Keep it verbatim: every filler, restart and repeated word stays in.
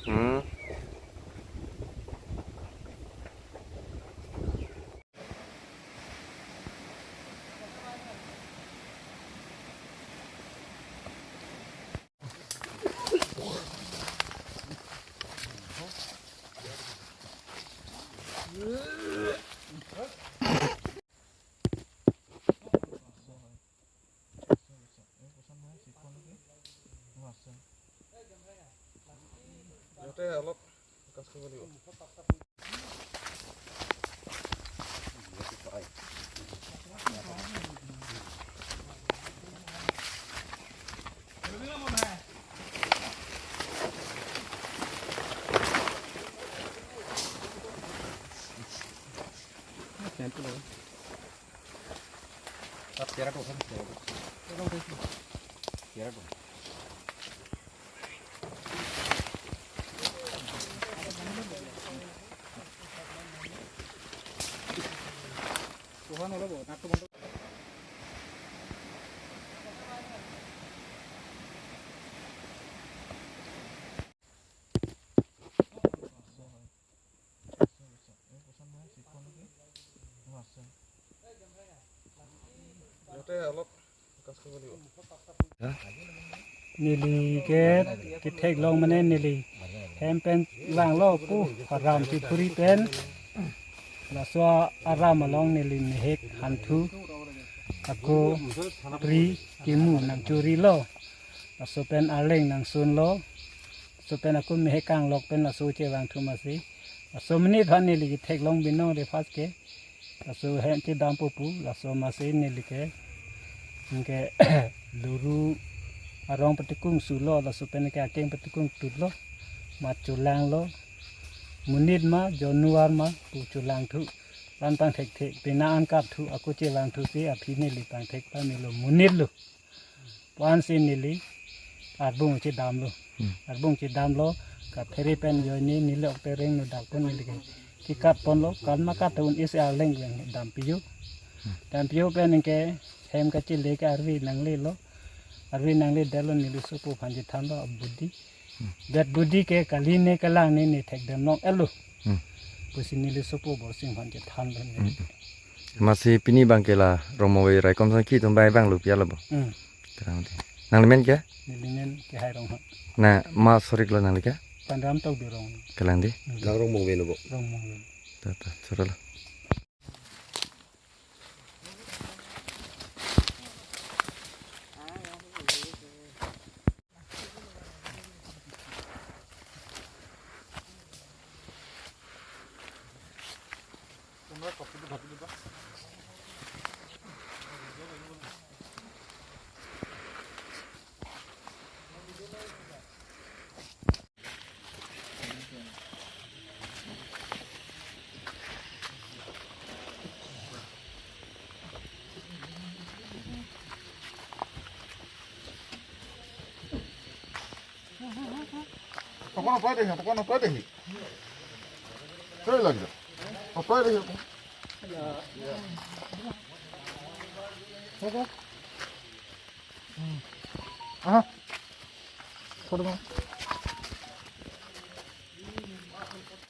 Hmm. ইয়াতে অলপ ফ'কাছ কৰিব লাগিব। ইয়াতে অলপ ফ'কাছ কৰিব লাগিব। Neli ke ketheklong mane neli hem pen vanglo pu aram Chipuri pen. Laso aram along neli mehek hanthu ako pri kimu nangchorilo. Laso pen arleng nangsunlo. Laso pen ako mehek kanglok pen laso chevangthu masi. Laso amonit aphan neli ketheklong binong re first ke. Laso hem chedampo pu, laso masi neli ke. Anke luru arong patikung sulo, laso pen ke akeng patikung tutlo. Ma cholanglo. Monit ma, januar ma, pu cholangthu. Lam pangthekthek, pena angkap thu, ako chevangthu si aphi neli pangthek pamelo monit lo. Pu-an si neli arbung chedamlo. Hmm. Arbung chedamlo, kaphere pen joine neli ok tereng no dak pon neli ke. Kekat ponlo, kan ma kat un isi arleng pen dampiyo. Hmm. Dampiyo pen ke hem kachele ke arve nanglelo. Arve nangledetlo neli sopo aphan chethanlo abudi. Hmm. Det budi ke kali ne kalang ne ne thekdam long elo. Hmm. Pusi neli sopo Borsing aphan chethanlo ne. Hmm. Masi pini abang ke la Rongmongve raikom sangki atum bai vanglo pi ala bo. Hmm. Terang di. Nangli men ke? Neli men Kehai Ronghang. Na ma sorik lo nangli ke? Panram Tokbi Ronghang. Kelang di. Hmm. Nang Rongmongve lo bo. Rongmongve. Ta ta, chorolo. Tokon opai dehi, tokon opai dehi. Koi lagi. Opai dehi. Aha. Tokon.